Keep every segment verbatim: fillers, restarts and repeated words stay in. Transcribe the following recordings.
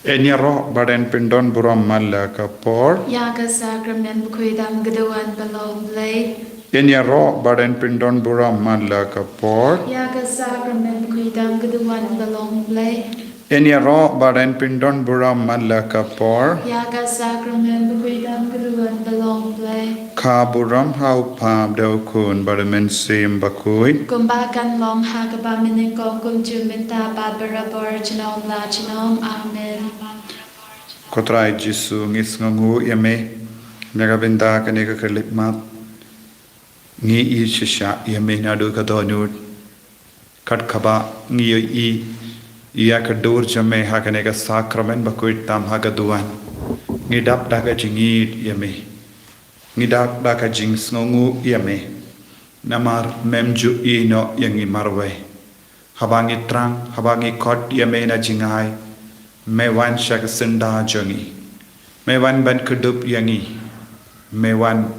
Yn ïaroh bad yn pyndon burom man la ka por. Ïa ka sakramen bakhuid dam ka duwan ba long Blei. Yn ïaroh bad yn pyndon burom man la ka por. Ïa ka sakramen bakhuid dam ka duwan ba long Blei. Yn ïaroh bad yn pyndon burom man la ka por. Ïa ka sakramen bakhuid dam ka duwan ba long Blei. Ka burom ha u Kpa bad u Khun bad u Mynsiem Bakhuid. Kumba kan long ha kaba mynnyngkong, kumjuh mynta bad barabor junom la junom. Amen. Ko Trai Jisu, ngi sngewnguh ïa me na ka bynta kane ka khyllipmat. Ngi ïeit shisha ïa me naduh ka dohnud. Kat kaba ngi ïohi ïa ka dur jong me ha kane ka sakramen bakhuid tam ha ka duwan, ngi dap da ka jingïeit ïa me. Ngi dap da ka jingsngewnguh ïa me. Namar mem ju ïehnoh ïa ngi marwei. Haba ngi thrang, haba ngi khot ïa me na jingai, me wan sha ka syndah jong ngi. Me wan ban kdup ïa ngi. Me wan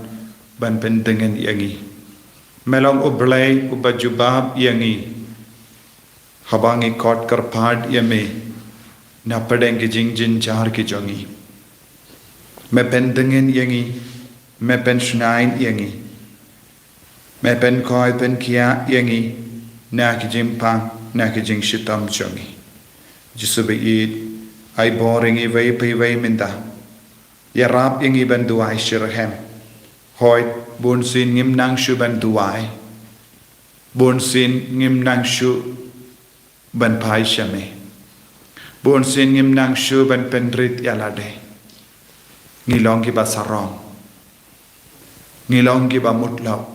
ban pyndengin ïa ngi. Me long U Blei uba jubab ïa ngi haba ngi khot kyrpad ïa me na pdeng ki jingjynjar ki jong ngi. Me pyndengin ïa ngi. Me pynshngaiñ ïa ngi. Me pynkhiah pynkhiah ïa ngi na ki jingpang, na ki jingshitom jong ngi. Jisu ba ïeit, ai bor ïa ngi iwei pa iwei mynta. Ïarap ïa ngi ban duwai shitrhem. Hooid, bunsien ngim nang shuh ban duwai. Bunsien ngim nang shuh ban phai sha me. Bunsien ngim nang shuh ban pynrit ïa lade. Ngi long kiba sarong. Ngi long kiba mutlop.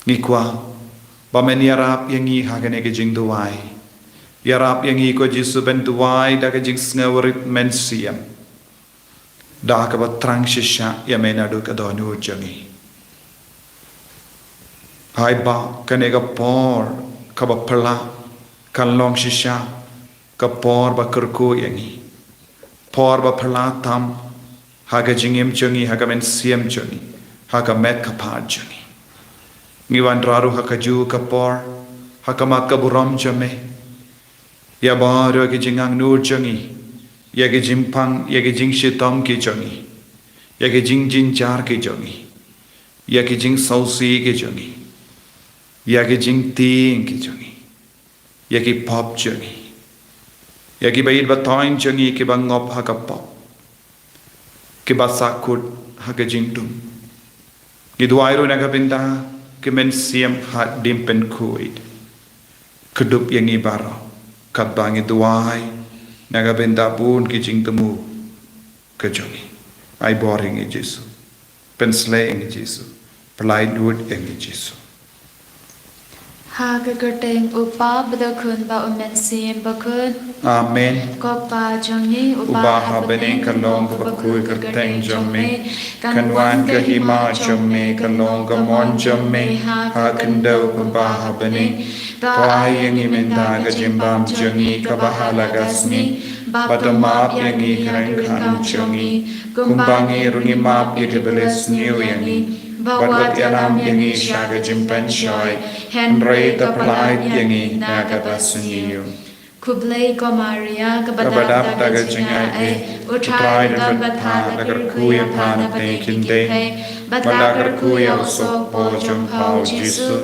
Ngi kwah ba men ïarap ïa ngi ha kane ka jingduwai. Ïarap ïa ngi ko Jisu ban duwai da ka jingsngewrit mynsiem. Da kaba thrang shisha ïa me naduh ka dohnud jong ngi. Haba kane ka por kaba phylla kan long shisha ka por ba kyrkhu ïa ngi. Por ba phylla tam ha ka jingim jong ngi, ha ka mynsiem jong ngi, ha ka met ka phad jong ngi. Ngi wanrah ruh ha kajuh ka por ha khmat ka burom jong me. Ïa baroh ki jingangnud jong ngi, ïa ki jingpang, ïa ki jingshitom ki jong ngi, ïa ki jingjynjar ki jong ngi, ïa ki jingsngewsih ki jong ngi, ïa ki jingtieng ki jong ngi, ïa ki pop jong ngi, ïa kiba ïeit ba thoiñ jong ngi kiba ngop ha ka pop, kiba sahkut ha ka jingdum. Ngi duwai ruh na ka bynta ki mynsiem haduh pynkhuid. Kdup ïa ngi baroh katba ngi duwai na ka bynta bun ki jingthmu ka jong ngi. Ai bor ïa ngi Jisu. Pynsleh ïa ngi Jisu. Pyllait lut ïa ngi Jisu. Ha ka kyrteng U Kpa bad U Khun bad U Mynsiem Bakhuid. Amen. Ko Kpa jong ngi uba ha bneng, ka long kaba khuid ka kyrteng jong me. Kan wan ka hima jong me, kan long ka mon jong me ha khyndew kumba ha bneng. To ai ïa ngi mynta ka jingbam jong ngi kaba ha la ka sngi. Bad to map ïa ngi ki ryngkat jong ngi, kumba ngi ruh ngi map ïa kiba la sniew ïa ngi. Bad wat ïalam ïa ngi sha ka jingpynshoi, hynrei to pyllait ïa ngi na kaba sniew. Khublei ko Maria, kaba dap da ka jingaiei, U Trai u don bad pha, la kyrkhu ïa pha na pdeng ki kynthei, bad la kyrkhu ïa u sohpop jong pha U Jisu.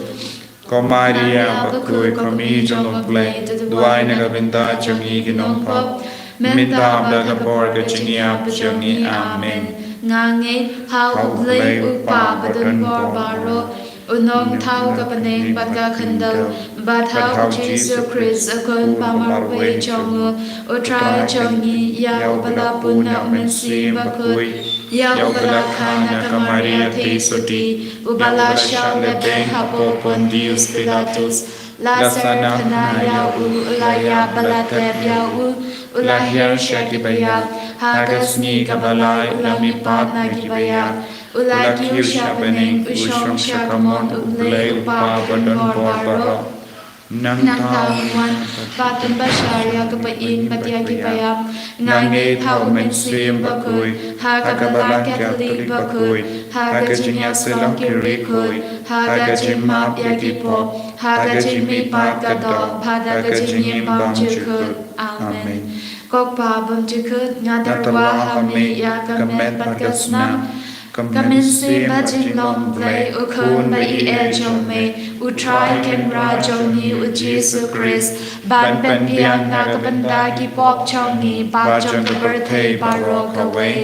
Ko Maria bakhuid, ko Mei jong U Blei, to duwai na ka bynta jong ngi ki nongpop, mynta bad ha ka por ka jingïap jong ngi. Amen. Nga ngeit ha U Blei U Kpa badonbor baroh, U Nongthaw ka bneng bad ka khyndew, bad ha U Jisu Khrist U Khun ba marwei jong U, U Trai jong ngi, ïa uba la pun na U Mynsiem Bakhuid, ïa uba la kha na ka Maria theisotti, uba la shah lehbeiñ hapoh Pontius Pilatus, la syrkhana ïa u, u la ïap bad la tep ïa u, u la hiar sha kiba ïap, ha ka sngi kaba lai u la mihpat na kiba ïap, u la kiew sha bneng, u shong sha kamon U Blei U Kpa badonbor baroh. Nangta un wan ban pynbishar ïa kiba im bad ïa kiba ïap. Nga ngeit ha U Mynsiem Bakhuid, ha ka Balang Katholik bakhuid, ha ka jingïasyllok ki riewkhuid, ha ka jingmap ïa ki pop, ha ka jingmihpat ka doh, bad ha ka jingim bymjukut. Amen. Ko Kpa bymjukut, nga tyrwa ha me ïa ka met bad ka snam, ka mynsiem bad jinglong Blei, u Khun ba ïeit jong me, u Trai Kynrad jong ngi u Jisu Khrist, ban pynbiang na ka bynta ki pop jong ngi bad jong ka pyrthei baroh kawei.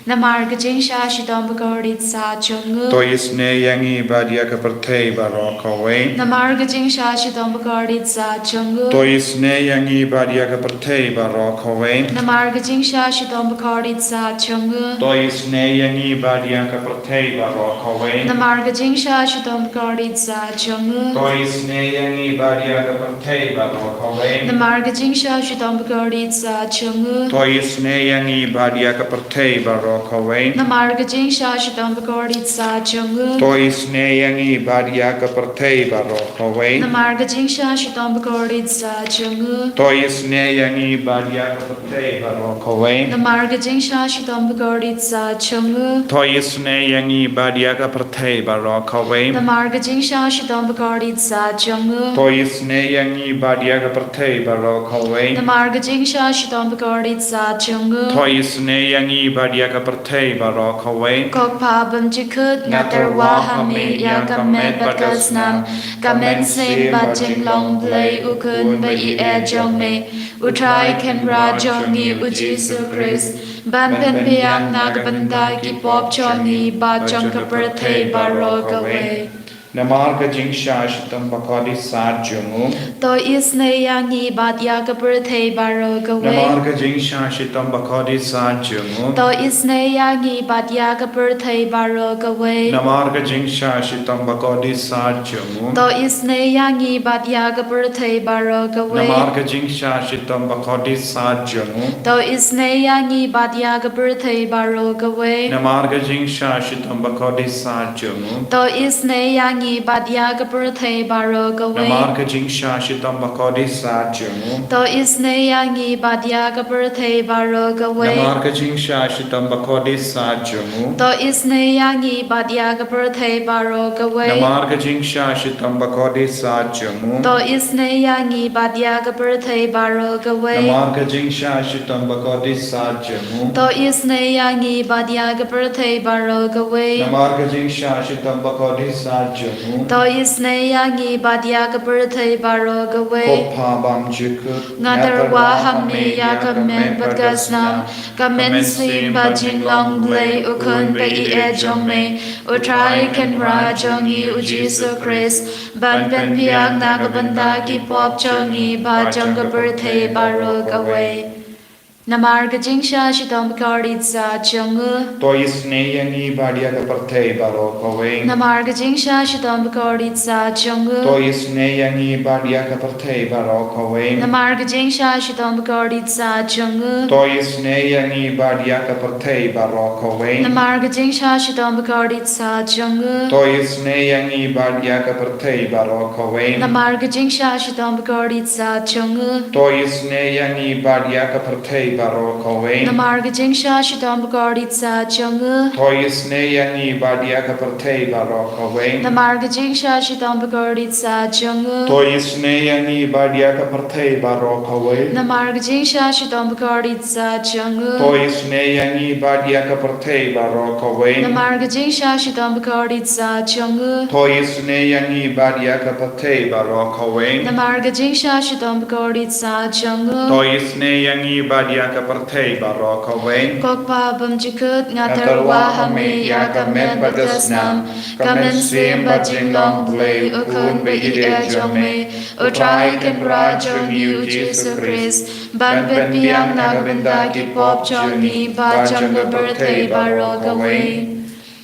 Namar ka jingshah shitom bakordit sah jong u. To isynei ïa ngi bad ïa ka pyrthei baroh kawei. Namar ka jingshah shitom bakordit sah jong u. To isynei ïa ngi bad ïa ka pyrthei baroh kawei. Namar ka jingshah shitom bakordit sah jong u. To isynei ïa ngi bad ïa ka pyrthei baroh kawei. Namar ka jingshah shitom bakordit sah jong u. To isynei ïa ngi bad ïa ka pyrthei baroh kawei. Namar ka jingshah shitom bakordit sah jong u. To isynei ïa ngi bad ïa ka pyrthei baroh kawei. Namar ka jingshah shitom bakordit sah jong u. To isynei ïa ngi bad ïa ka pyrthei baroh kawei. Namar ka jingshah shitom bakordit sah jong u. To isynei ïa ngi bad ïa ka pyrthei baroh kawei. Namar ka jingshah shitom bakordit sah jong u. To isynei ïa ngi bad ïa ka pyrthei baroh kawei. Namar ka jingshah shitom bakordit sah jong u. To isynei ïa ngi bad ïa ka pyrthei baroh kawei. Namar ka jingshah shitom bakordit sah jong u. To isynei ïa ngi bad ïa ka pyrthei baroh kawei. Ko Kpa bymjukut, nga tyrwa ha me ïa ka met bad ka snam, ka mynsiem bad jinglong Blei, u Khun ba ïeit jong me, u Trai Kynrad jong ngi u Jisu Khrist, ban pynbiang na ka bynta ki pop jong ngi bad jong ka pyrthei baroh kawei. Namar ka jingshah shitom bakordit sah jong u. To isynei ïa ngi bad ïa ka pyrthei baroh kawei. Namar ka jingshah shitom bakordit sah jong u. To isynei ïa ngi bad ïa ka pyrthei baroh kawei. Namar ka jingshah shitom bakordit sah jong u. To isynei ïa ngi bad ïa ka pyrthei baroh kawei. Namar ka jingshah shitom bakordit sah jong u. To isynei ïa ngi bad ïa ka pyrthei baroh kawei. Namar ka jingshah shitom bakordit sah jong u. To isynei ïa ngi bad ïa ka pyrthei baroh kawei. Namar ka jingshah shitom bakordit sah jong u. To isynei ïa ngi bad ïa ka pyrthei baroh kawei. Namar ka jingshah shitom bakordit sah jong u. To isynei ïa ngi bad ïa ka pyrthei baroh kawei. Namar ka jingshah shitom bakordit sah jong u. To isynei ïa ngi bad ïa ka pyrthei baroh kawei. Namar ka jingshah shitom bakordit sah jong u. To isynei ïa ngi bad ïa ka pyrthei baroh kawei. Namar ka jingshah shitom bakordit sah jong u. To isynei ïa ngi bad ïa ka pyrthei baroh kawei. Ko Kpa bymjukut, nga tyrwa ha me ïa ka met bad ka snam, ka mynsiem bad jinglong Blei, u Khun ba ïeit jong me, u Trai Kynrad jong ngi u Jisu Khrist, ban pynbiang na ka bynta ki pop jong ngi bad jong ka pyrthei baroh kawei. Namar ka jingshah shitom bakordit sah jong u. To isynei ïa ngi bad ïa ka pyrthei baroh kawei. Namar ka jingshah shitom bakordit sah jong u. To isynei ïa ngi bad ïa ka pyrthei baroh kawei. Namar ka jingshah shitom bakordit sah jong u. To isynei ïa ngi bad ïa ka pyrthei baroh kawei. Namar ka jingshah shitom bakordit sah jong u. To isynei ïa ngi bad ïa ka pyrthei baroh kawei. Namar ka jingshah shitom bakordit sah jong u. To isynei ïa ngi bad ïa ka pyrthei baroh kawei. Namar ka jingshah shitom bakordit sah jong u. To isynei ïa ngi bad ïa ka pyrthei baroh kawei. Namar ka jingshah shitom bakordit sah jong u. To isynei ïa ngi bad ïa ka pyrthei baroh kawei. Namar ka jingshah shitom bakordit sah jong u. To isynei ïa ngi bad ïa ka pyrthei baroh kawei. Namar ka jingshah shitom bakordit sah jong u. To isynei ïa ngi bad ïa ka pyrthei baroh kawei. Namar ka jingshah shitom bakordit sah jong u. To isynei ïa ngi bad ïa ka pyrthei baroh kawei. Ko Kpa bymjukut, nga tyrwa ha me ïa ka met bad ka snam, ka mynsiem bad jinglong Blei, u Khun ba ïeit jong me, u Trai Kynrad jong ngi u Jisu Khrist, ban pynbiang na ka bynta ki pop jong ngi bad jong ka pyrthei baroh kawei.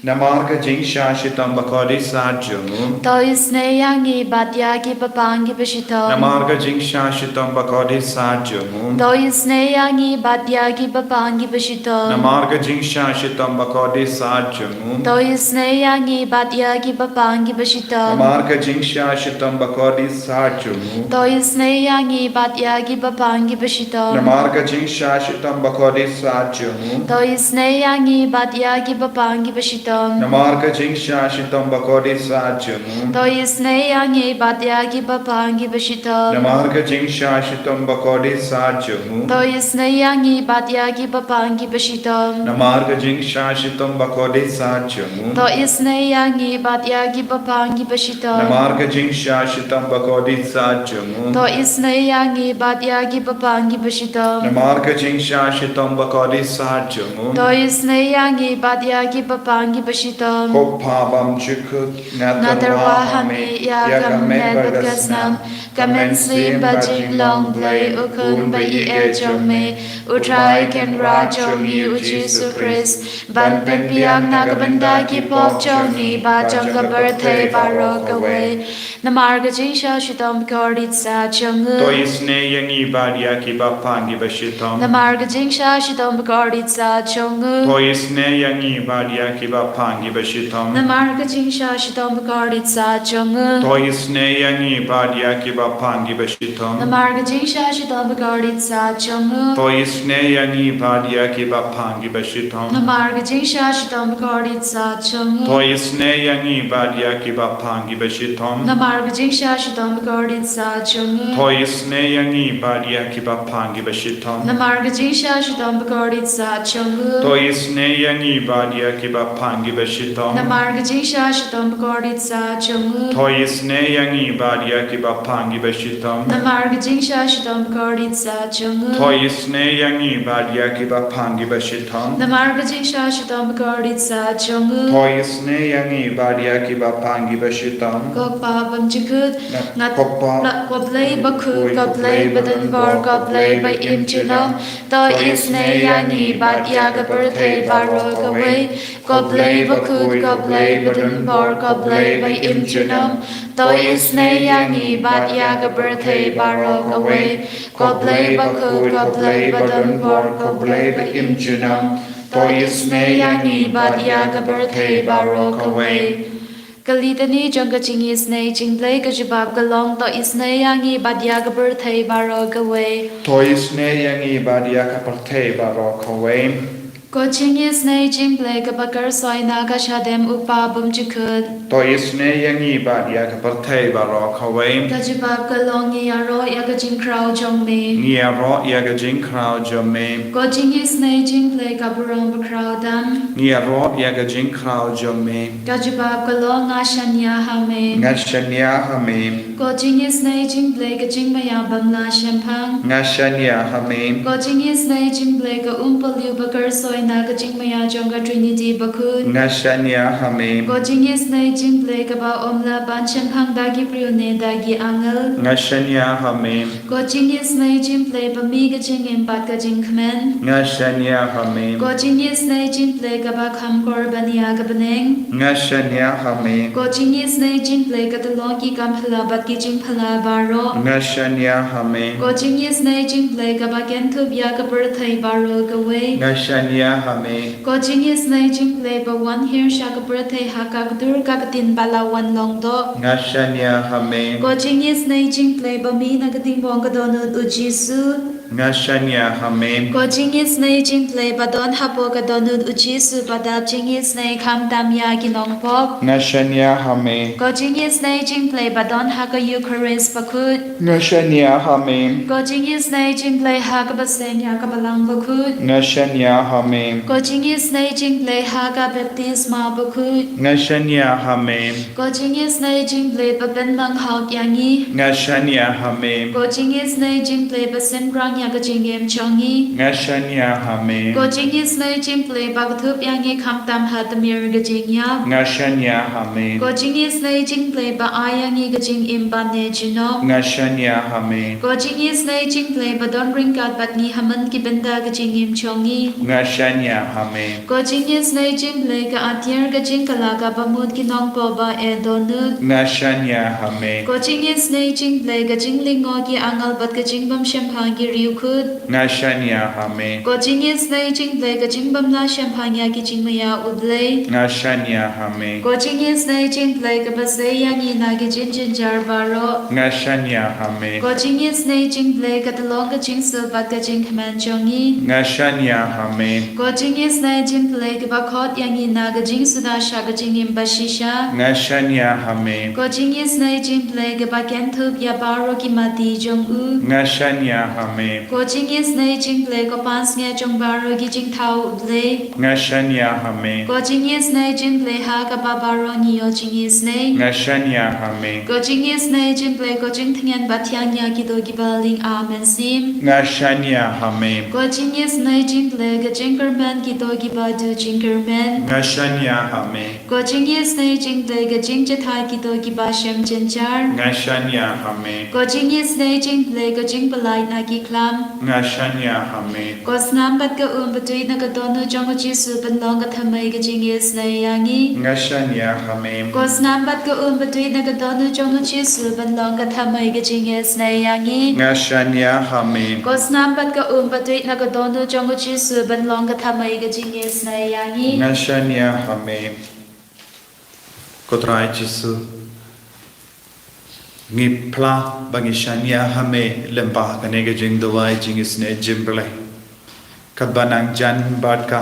Namar ka jingshah shitom bakordit sah jong u. To isynei ïa ngi bad ïa ki bapang ki bashitom. Namar ka jingshah shitom bakordit sah jong u. To isynei ïa ngi bad ïa ki bapang ki bashitom. Namar ka jingshah shitom bakordit sah jong u. To isynei ïa ngi bad ïa ki bapang ki bashitom. Namar ka jingshah shitom bakordit sah jong u. To isynei ïa ngi bad ïa ki bapang ki bashitom. Namar ka jingshah shitom bakordit sah jong u. To isynei ïa ngi bad ïa ki bapang ki bashitom. Namar ka jingshah shitom bakordit sah jong u. To isynei ïa ngi bad ïa ki baphang ki bashitom. Namar ka jingshah shitom bakordit sah jong u. To isynei ïa ngi bad ïa ki baphang ki bashitom. Namar ka jingshah shitom bakordit sah jong u. To isynei ïa ngi bad ïa ki baphang ki bashitom. Namar ka jingshah shitom bakordit sah jong u. To isynei ïa ngi bad ïa ki baphang ki bashitom. Namar ka jingshah shitom bakordit sah jong u. To isynei ïa ngi bad ïa ki baphang ki bashitom. Ko Pa bymjukut, nga tyrwa ha me ïa ka met bad ka snam, ka mynsiem bad jinglong Blei u Khun ba ïeit jong me, u Trai Kynrad jong ngi u Jisu Khrist, ban pynbiang na ka bynta ki pop jong ngi bad jong ka pyrthei baroh kawei. Namar ka jingshah shitom bakordit sah jong u. To isynei ïa ngi bad ïa ki baphang ki bashitom. Namar ka jingshah shitom bakordit sah jong u. To isynei ïa ngi bad ïa ki baphang ki bashitom. Namar ka jingshah shitom bakordit sah jong u. To isynei ïa ngi bad ïa ki baphang ki bashitom. Namar ka jingshah shitom bakordit sah jong u. To isynei ïa ngi bad ïa ki baphang ki bashitom. Namar ka jingshah shitom bakordit sah jong u. To isynei ïa ngi bad ïa ki baphang ki bashitom. Namar ka jingshah shitom bakordit sah jong u. To isynei ïa ngi bad ïa ki baphang ki bashitom. Namar ka jingshah shitom bakordit sah jong u. To isynei ïa ngi bad ïa ki baphang ki bashitom. Namar ka jingshah shitom bakordit sah jong u. To isynei ïa ngi bad ïa ki baphang ki bashitom. Namar ka jingshah shitom bakordit sah jong u. To isynei ïa ngi bad ïa ki baphang ki bashitom. Namar ka jingshah shitom bakordit sah jong u. To isynei ïa ngi bad ïa ki baphang ki bashitom. Ko Pa bymjukut, nga, nga, ko Pa, ko Blei bakhuid, ko Blei badonbor, ko Blei ba im junom. To isynei ïa ngi bad ïa ka pyrthei baroh kawei. Ko Blei bakhuid, ko Blei badonbor, ko Blei ba im junom. To isynei ïa ngi bad ïa ka pyrthei baroh kawei. Ko Blei bakhuid, ko Blei badonbor, ko Blei ba im junom. To isynei ïa ngi bad ïa ka pyrthei baroh kawei. Ka litani jong ka jingisynei jong U Blei ka jubab ka long: To isynei ïa ngi bad ïa ka pyrthei baroh kawei. To isynei ïa ngi bad ïa ka pyrthei baroh kawei. Ko jingisynei jong U Blei kaba kyrsoi na ka shadem U Kpa bymjukut. To isynei ïa ngi bad ïa ka pyrthei baroh kawei. Ka jubab ka long: Ngi ïaroh ïa ka jingkhraw jong me. Ngi ïaroh ïa ka jingkhraw jong me. Ko jingisynei jong U Blei ka burom bakhraw tam. Ngi ïaroh ïa ka jingkhraw jong me. Ka jubab ka long: Nga shaniah ha me. Nga shaniah ha me. Ko jingisynei jong U Blei ka jingmaïa bym lah shemphang. Nga shaniah ha me. Ko jingisynei jong U Blei ka umpohliew ba kyrsoi na ka jingmaïa jong ka Trinity bakhuid. Nga shaniah ha me. Ko jingisynei jong U Blei kaba ym lah ban shemphang da ki briew ne da ki angel. Nga shaniah ha me. Ko jingisynei jong U Blei ba mih ka jingim bad ka jingkmen. Nga shaniah ha me. Ko jingisynei jong U Blei kaba kham kor ban ïa ka bneng. Nga shaniah ha me. Ko jingisynei jong U Blei ka tyllong ki kam phylla bad ki jingphylla baroh. Nga shaniah ha me. Ko jingisynei jong U Blei kaba kynthup ïa ka pyrthei baroh kawei. Nga shaniah ha me. Ko jingisynei jong U Blei ba wan hiar sha ka pyrthei ha ka kdur ka ktien ba la wan long doh. Nga shaniah ha me. Ko jingisynei jong U Blei ba mih na ka tingbong ka dohnud U Jisu. Nga shaniah ha me. Ko jingisynei jong U Blei ba don hapoh ka dohnud U Jisu ba dap jingisynei khamtam ïa ki nongpop. Nga shaniah ha me. Ko jingisynei jong U Blei ba don ha ka Eukharist bakhuid. Nga shaniah ha me. Ko jingisynei jong U Blei ha kaba seng ïa ka Balang bakhuid. Nga shaniah ha me. Ko jingisynei jong U Blei ha ka baptisma bakhuid. Nga shaniah ha me. Ko jingisynei jong U Blei ba pynmang hok ïa ngi. Nga shaniah ha me. Ko jingisynei jong U Blei ba synrang ïa ka jingim jong ngi. Nga shaniah ha me. Ko jingisynei jong U Blei ba kynthup ïa ngi khamtam ha tmier ka jingïap. Nga shaniah ha me. Ko jingisynei jong U Blei ba ai ïa ngi ka jingim ba ne junom. Nga shaniah ha me. Ko jingisynei jong U Blei ba don ryngkat bad ngi ha man ki bynta ka jingim jong ngi. Nga shaniah ha me. Ko jingisynei jong U Blei ka atiar ka jingkylla kaba mut ki nongpop ba eh dohnud. Nga shaniah ha me. Ko jingisynei jong U Blei ka jinglyngngoh ki angel bad ka jingbymshemphang ki riew Kut. Nga shaniah ha me. Ko jingisynei jong U Blei, ka jingbymlah shemphang ïa ki jingmaïa U Blei. Nga shaniah ha me. Ko jingisynei jong U Blei, kaba sei ïa ngi na ki jingjynjar baroh. Nga shaniah ha me. Ko jingisynei jong U Blei, ka long ka jingsuk bad ka jingkmen jong ngi. Nga shaniah ha me. Ko jingisynei jong U Blei, kaba khot ïa ngi na ka jingsuda sha ka jingim bashisha. Nga shaniah ha me. Ko jingisynei jong U Blei, kaba kynthup ïa baroh ki mati jong u. Nga shaniah ha me. Ko jingisynei jong U Blei, ko pansngiat jong baroh ki jingthaw U Blei. Nga shaniah ha me. Ko jingisynei jong U Blei, ha kaba baroh ngi ïoh jingisynei. Nga shaniah ha me. Ko jingisynei jong U Blei, ko jingtngen bathiang ïa kito kiba ling amen sim. Nga shaniah ha me. Ko jingisynei jong U Blei, ka jingkyrmen kito kiba duh jingkyrmen. Nga shaniah ha me. Ko jingisynei jong U Blei, ka jingjahthait kito kiba shem jynjar. Nga shaniah ha me. Ko jingisynei jong U Blei, ka jingpyllait na ki khlam. Nga shaniah ha me. Ko snam bad ka um batuid na ka dohnud jong U Jisu ban long ka thymmei ka jingisynei ïa ngi. Nga shaniah ha me. Ko snam bad ka um batuid na ka dohnud jong U Jisu ban long ka thymmei ka jingisynei ïa ngi. Nga shaniah ha me. Ko snam bad ka um batuid na ka dohnud jong U Jisu ban long ka thymmei ka jingisynei ïa ngi. Nga shaniah ha me. Ko Trai Jisu, ngi phla ba ngi shaniah ha me lyngba kane ka jingduwai jingisynei jong U Blei. Katba nang jan bad ka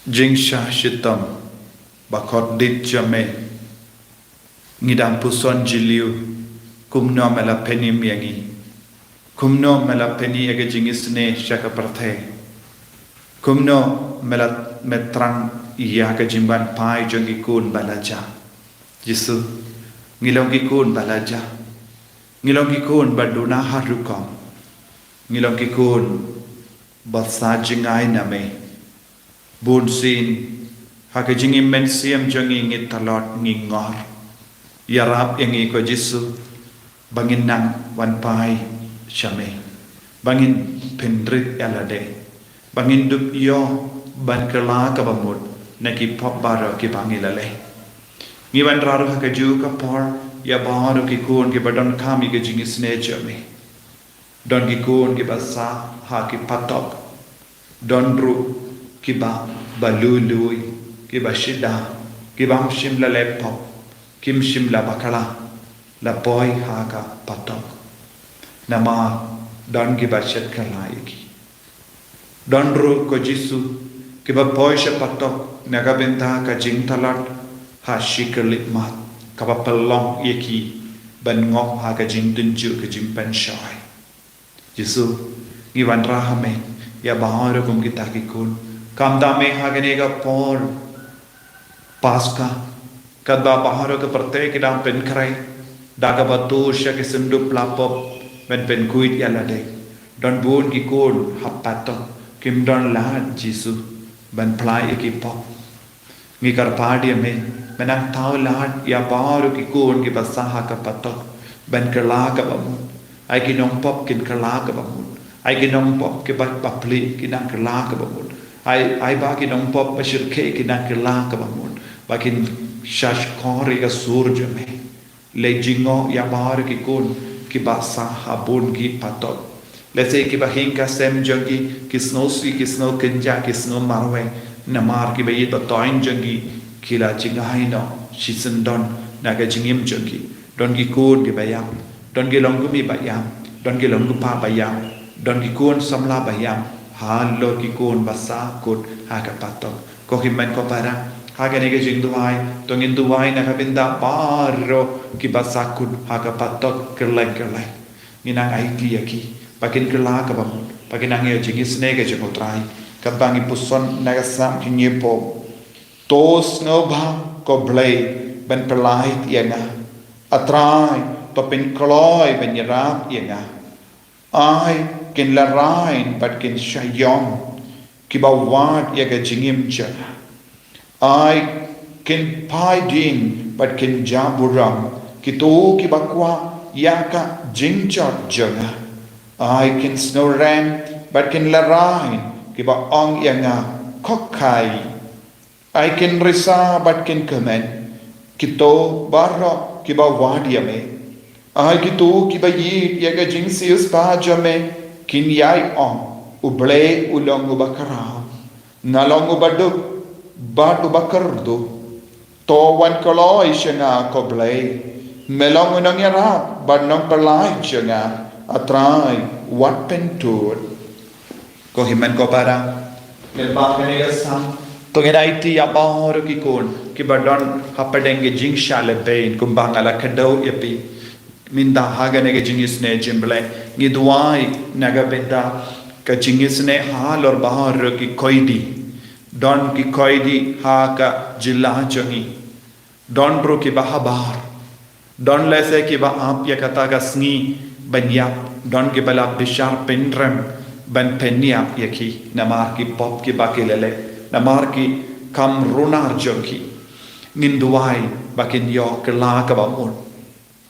jingshah shitom ba khot dit jong me, ngi dang puson jylliew kumno me la pynim ïa ngi. Kumno me la pyni ïa ka jingisynei sha ka pyrthei. Kumno me la, me thrang ïa ka jingwan phai jong ki khun ba la jah. Jisu, ngi long ki khun ba la jah. Ngi long ki khun ba duna ha rukom. Ngi long ki khun ba sah jngai na me. Bunsien, ha ka jingim mynsiem jong ngi, ngi tlot, ngi ngor. Ïarap ïa ngi ko Jisu, ba ngin nang wan phai sha me. Ba ngin pynrit ïa lade. Ba ngin dup ïoh ban kylla kaba mut na ki pop baroh kiba ngi la leh. Ngi wanrah ruh ha kajuh ka por ïa baroh ki khun kiba donkam ïa ka jingisynei jong me. Don ki khun kiba sah ha ki patok. Don ruh kiba, ba lui lui, kiba shida, kibym shym la leh pop, kim shym la bakla, la poi ha ka patok. Namar don kiba shet kylla ïa ki. Don ruh ko Jisu, kiba poi sha patok na ka bynta ka jingtlot ha shi khyllipmat, kaba pynlong ïa ki ban ngop ha ka jingtynjuh ka jingpynshoi. Jisu, ngi wanrah ha me ïa baroh kum kita ki khun. Kham da me ha kane ka por Paskha, katba baroh ka pyrthei ki dang pynkhreh da kaba tuh sha ki synduk pla pop ban pynkhuid ïa lade. Don bun ki khun ha patok kim don lad Jisu ban phla ïa ki pop. Ngi kyrpad ïa me, me nang thaw lad ïa baroh ki khun kiba sah ha ka patok ban kylla kaba mut. Ai ki nongpop kin kylla kaba mut. Ai ki nongpop kiba bapli kin nang kylla kaba mut. Ai, ai ba ki nongpop ba shyrkhei kin nang kylla kaba mut, ba kin shahshkor ïa ka sur jong me. Leit jngoh ïa baroh ki khun kiba sah ha bun ki patok. Lehse kiba hiar ka sem jong ki, ki sngewsih, ki sngewkynjah, ki sngew marwei. Namar kiba ïeit ba thoiñ jong ki, ki la jngai noh shisyndon na ka jingim jong ki. Don ki khun kiba ïap, don ki longkmie ba ïap, don ki longkpa ba ïap, don ki khun samla ba ïap, halor ki khun ba sah kut ha ka patok. Ko hynmen ko para, ha kane ka jingduwai, to ngin duwai na ka bynta baroh kiba sah kut ha ka patok kylleng kylleng. Ngin nang aiti ïa ki ba kin kylla kaba mut, ba kin nang ïoh jingisynei ka jong U Trai. Katba ngi puson na ka Salm hynñiewphew. To sngewbha ko Blei ban pyllait ïa nga. A Trai, to pynkloi ban ïarap ïa nga. Ai kin lehraiñ bad kin shah ïong kiba wad ïa ka jingim jong nga. Ai kin phai dien bad kin jah burom kito kiba kwah ïa ka jingjot jong nga. Ai kin sngewrem bad kin lehraiñ kiba ong ïa nga, ko khai. Ai kin risa bad kin kmen kito baroh kiba wad ïa me. Ai kito kiba ïeit ïa ka jingsiewspah jong me kin ïai ong, U Blei u long uba khraw. Nga long uba duk bad uba kyrduh. To wan kloi sha nga ko Blei. Me long u nongïarap bad nongpynlait jong nga. A Trai, wat pyntud. Ko hynmen ko para. Lyngba kane ka Salm, to ngin aiti ïa baroh ki khun kiba don hapdeng ka jingshah lehbeiñ kumba nga la kdew ïa phi. Mynta ha kane ka jingisynei jong U Blei, ngi duwai na ka bynta ka jingisynei halor baroh ki koidi. Don ki koidi ha ka jylla jong ngi. Don ruh kiba habar. Don lehse kiba ap ïa kata ka sngi ban ïap. Don kiba la bishar pynrem ban pynïap ïa ki namar ki pop kiba ki la leh, namar ki kam runar jong ki. Ngin duwai ba kin ïoh kylla kaba mut.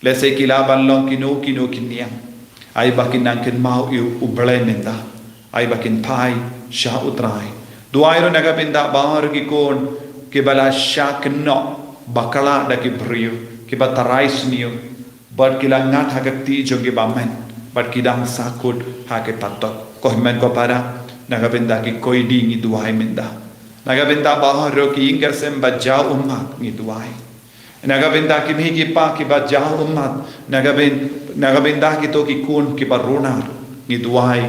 Lehse ki lah ban long kino kino ki niam. Ai ba kin nang kynmaw ïa U Blei mynta. Ai ba kin phai sha U Trai. Duwai ruh na ka bynta baroh ki khun kiba la shah kynnoh bakla da ki briew, kiba tharai sniew, bad ki la ngat ha ka kti jong ki bymman, bad ki dang sahkut ha ki patok. Ko hynmen ko para, na ka bynta ki koidi ngi duwai mynta. Na ka bynta baroh ki ïing ki sem ba jaw ummat ngi duwai. Na ka bynta ki kmie ki kpa kiba jaw ummat, na ka byn, na ka bynta kito ki khun kiba runar, ngi duwai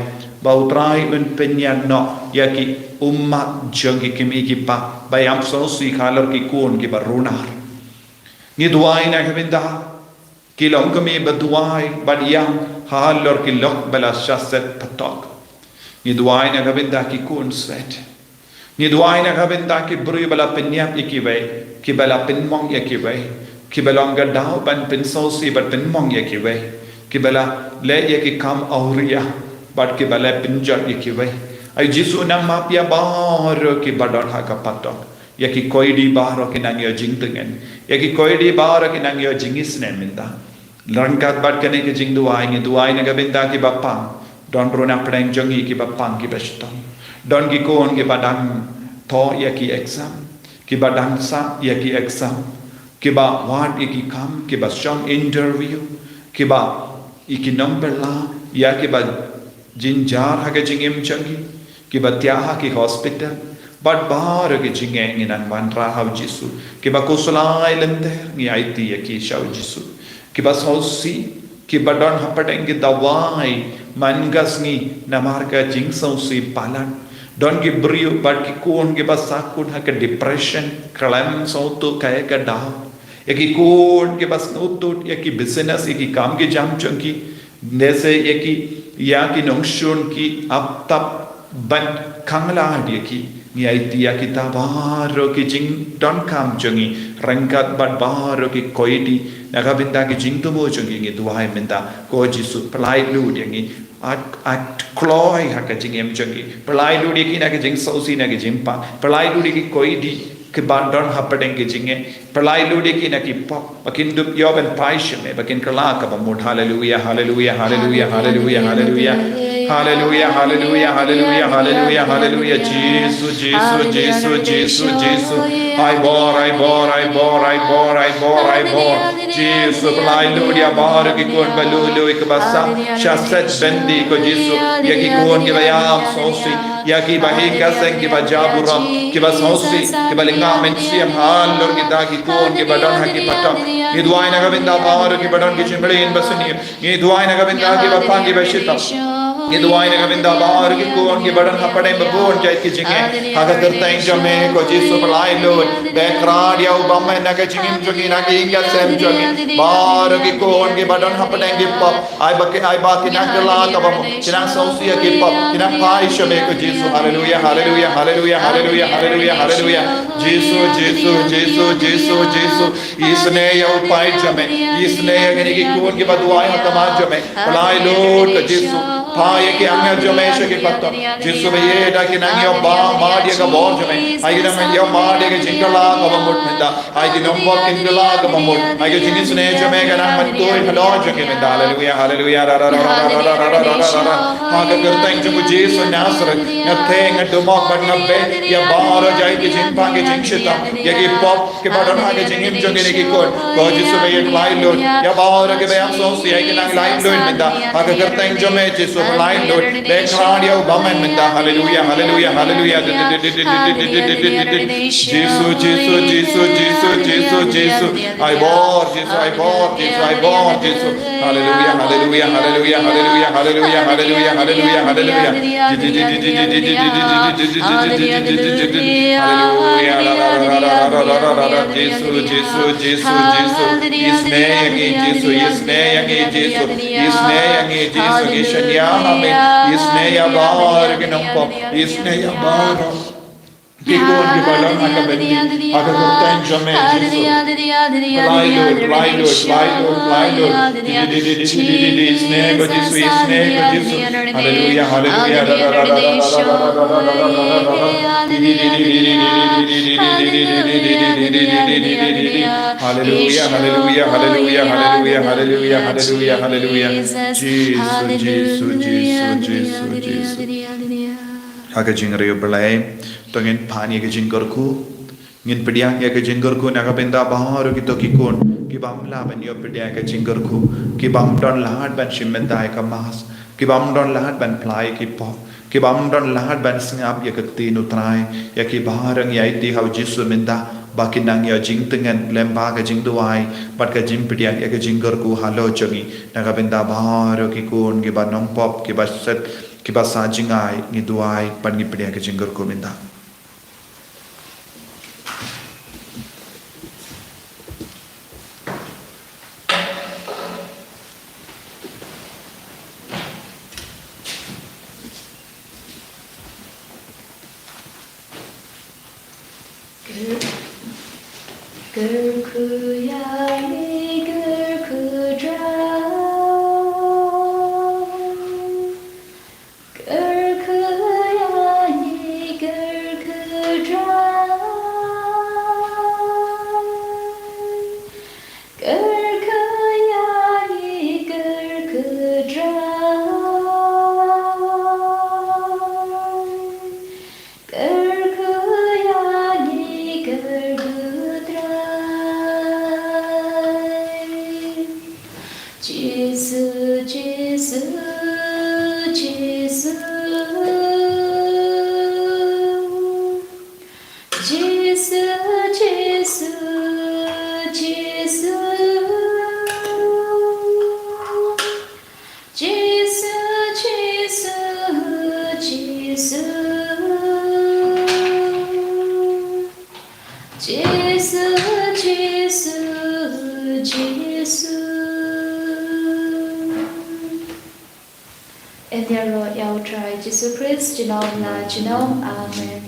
ba U Trai un pynïaid noh ïa ki ummat jong ki kmie ki kpa ba ïam sngewsih halor ki khun kiba runar. Ngi duwai na ka bynta ki longkmie ba duwai bad ïam halor ki lok ba la shah set patok. Ngi duwai na ka bynta ki khun swet. Ngi duwai na ka bynta ki briew ba la pynïap ïa kiwei, kiba la pynmong ïa kiwei, kiba long ka daw ban pynsngewsih bad pynmong ïa kiwei, kiba la leh ïa ki kam awria bad kiba la pynjot ïa kiwei. Ai Jisu, nang map ïa baroh kiba don ha ka patok, ïa ki koidi baroh ki nang ïoh jingtngen, ïa ki koidi baroh ki nang ïoh jingisynei mynta. Ryngkat bad kane ka jingduwai ngi duwai na ka bynta kiba pang. Don ruh na pdeng jong ngi kiba pang kiba shitom. Don ki khun kiba dang thoh ïa ki exam, kiba dang sah ïa ki exam, kiba wad ïa ki kam, kiba shong interview, kiba ïa ki nongbylla, ïa kiba jynjar ha ka jingim jong ki, kiba thiah ha ki hospital, bad baroh ki jingeh ngi nang wanrah ha U Jisu. Kiba khuslai lynter ngi aiti ïa ki sha U Jisu. Kiba sngewsih, kiba don hapdeng ki dawai man ka sngi namar ka jingsngewsih palat. Don ki briew bad ki khun kiba sahkut ha ka depression, khlem sngewthuh kaei ka daw. Ïa ki khun kiba sngewthuh ïa ki business, ïa ki kam ki jam jong ki, lehse ïa ki, ïa ki nongshun ki ap tap ban khanglad ïa ki. Ngi aiti ïa kita baroh ki jingdonkam jong ngi, ryngkat bad baroh ki koidi, na ka bynta ki jingthmu jong ngi ngi duwai mynta. Ko Jisu, pyllait lut ïa ngi. At, at kloi ha ka jingim jong ngi. Pyllait lut ïa ki na ka jingsngewsih, na ka jingpang. Pyllait lut ïa ki koidi kiba don hapdeng ka jingeh. Pyllait lut ïa ki na ki pop, ba kin dup ïoh ban phai sha me, ba kin kylla kaba mut. Haleluia, haleluia, haleluia, haleluia, haleluia. Haleluia, haleluia, haleluia, haleluia, haleluia. Jisu, Jisu, Jisu, Jisu, Jisu. Ai bor, ai bor, ai bor, ai bor, ai bor, ai bor. Jisu, pyllait lut ïa baroh ki khun ba lui lui kiba sah shah set byndi ko Jisu. Ïa ki khun kiba ïam sngewsih. Ïa kiba hi ka seng kiba jaw burom, kiba sngewsih, kiba lynga mynsiem halor kita ki khun kiba don ha ki patok. Ngi duwai na ka bynta baroh kiba don ki jingmlien basniew. Ngi duwai na ka bynta kiba pang kiba shitom. Ngi duwai na ka bynta baroh ki khun kiba don hapdeng ba bun jait ki jingeh. Ha ka kyrteng jong me ko Jisu pyllait lut. Beh krad ïa u bymman na ka jingim jong ngi, na ka ïing ka sem jong ngi. Baroh ki khun kiba don hapdeng ki pop. Ai ba ki, ai ba ki nang kylla kaba mut, ki nang sngewsih ïa ki pop, ki nang phai sha me ko Jisu. Haleluia, haleluia, haleluia, haleluia, haleluia, haleluia. Jisu, Jisu, Jisu, Jisu, Jisu. Isynei ïa u paid jong me. Isynei ïa kine ki khun kiba duwai ha khmat jong me. Pyllait lut ko Jisu. Phah ïa ki angel jong me sha ki pateng. Jisu ba ïeit, ai ki nang ïoh bam mad ïa ka bor jong me. Ai ki nang ïoh mad ïa ka jingkylla kaba mut mynta. Ai ki nongpop kin kylla kaba mut. Ai ka jingisynei jong me ka nang myntoi halor jong ki mynta. Haleluia, haleluia. Ra, ra, ra. Ha ka kyrteng jong u Jisu Nasareth, nga theh, nga dumok bad nga beh ïa baroh jait ki jingpang ki jingshitom, ïa ki pop kiba don ha ka jingim jong kine ki khun. Ko Jisu ba ïeit, laitluid ïa baroh kiba ïasngewsih, ai ki nang laitluid mynta. Ha ka kyrteng jong me Jisu, laitluid. Beh khlad ïa u bymman mynta. Haleluia, haleluia, haleluia. Jisu, Jisu, Jisu, Jisu, Jisu. Ai bor Jisu, ai bor Jisu, ai bor Jisu. Haleluia, haleluia, haleluia, haleluia, haleluia, haleluia, haleluia, haleluia. Haleluia, ra, ra, ra, Jisu, Jisu, Jisu, Jisu. Isynei ïa ngi Jisu, isynei ïa ngi Jisu. Isynei ïa ngi Jisu, ngi shaniah ha me. Isynei ïa baroh ki nongpop, isynei ïa baroh ki khun kiba don ha ka byndi, ha ka kyrteng jong me Jisu. Laitluid, laitluid, laitluid, laitluid. Di, di, di, isynei ko Jisu, isynei ko Jisu. Haleluia, haleluia. Haleluia, haleluia, haleluia, haleluia, haleluia, haleluia, haleluia, haleluia. Jisu, Jisu, Jisu, Jisu, Jisu. Ha ka jingriewblei, to ngin pan ïa ka jingkyrkhu. Ngin pdiang ïa ka jingkyrkhu na ka bynta baroh kito ki khun kibym lah ban ïoh pdiang ïa ka jingkyrkhu, kibym don lad ban shim bynta ïa ka mass, kibym don lad ban phla ïa ki pop, kibym don lad ban sngap ïa ka ktien U Trai, ïa ki baroh ngi aiti ha u Jisu mynta ba kin nang ïoh jingtngen lem bad ka jingduwai bad ka jingpdiang ïa ka jingkyrkhu halor jong ngi. Na ka bynta baroh ki khun kiba nongpop, kiba shet, kiba sah jngai, ngi duwai bad ngi pdiang ïa ka jingkyrkhu mynta. Kyrkhu ïa ngi, kyrkhu Trai. Kyrkhu ïa ngi, kyrkhu Trai. Kyrkhu ïa ngi, kyrkhu Trai. Kyrkhu ïa ngi, kyrkhu Trai. Jisu, Jisu, Jisu. Jisu, Jisu, Jisu. Jisu, Jisu, Jisu. Jisu, Jisu, Jisu. Yn ïaroh ïa U Trai Jisu Khrist junom la junom. Amen.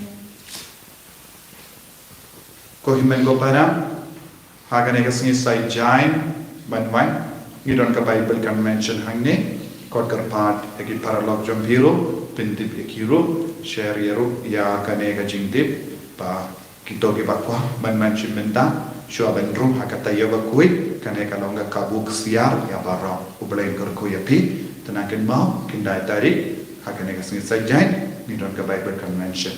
Ko hynmen ko para, ha kane ka sngi Saitjaiñ jaiñ ban wan, ngi don ka Bible Convention hangne. Kot kyrpad ïa ki paralok jong phi ruh, pyntip ïa ki ruh, share ïa ruh ïa kane ka jingtip ba kito kiba kwah ban wan shim bynta, shuwa ban rung ha ka taïew ba khuid, kane ka long ka kabu ksiar ïa baroh. U Blei un kyrkhu ïa phi. Te nang kynmaw, khyndai tarik ha kane ka sngi Saitjaiñ ngi don ka Bible Convention.